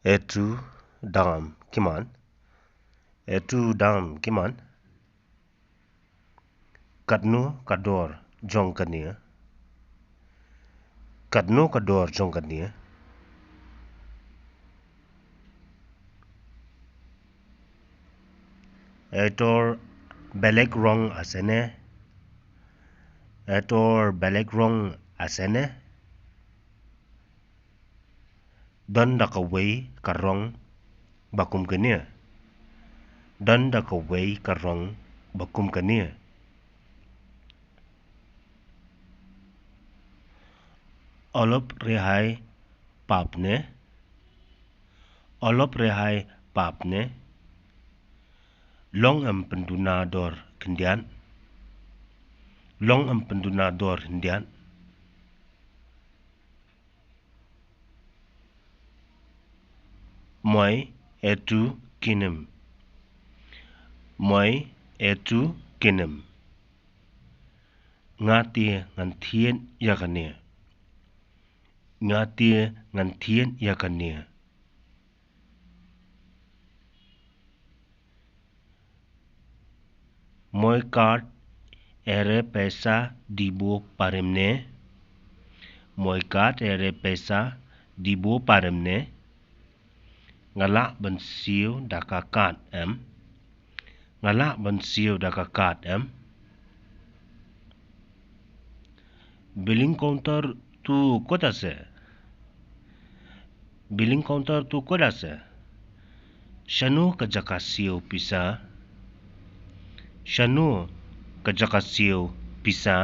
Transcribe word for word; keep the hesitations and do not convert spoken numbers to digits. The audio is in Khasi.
Etu dang kiman. Etu dang kiman. Katno ka dor jong kane? Katno ka dor jong kane? Etor belek rong asene. Etor belek rong asene. Don da kawei ka rong ba kum kane. Don da kawei ka rong ba kum kane. Olop rehai pap ne. Olop rehai pap ne. Long em pynduna dor khyndiat. Long em pynduna dor khyndiat. Moi etu kinim. Moi etu kinim. Nga te ngan thied ïa kane. Nga te ngan thied ïa kane. Moi card ere pesa dibo parem ne. Moi card ere pesa dibo parem ne. Nga lah ban siew da ka card em. Nga lah ban siew da ka card em. Billing counter tu kota se. Billing counter tu kota se. Shano ka jaka siew pisa. Shano ka jaka siew pisa.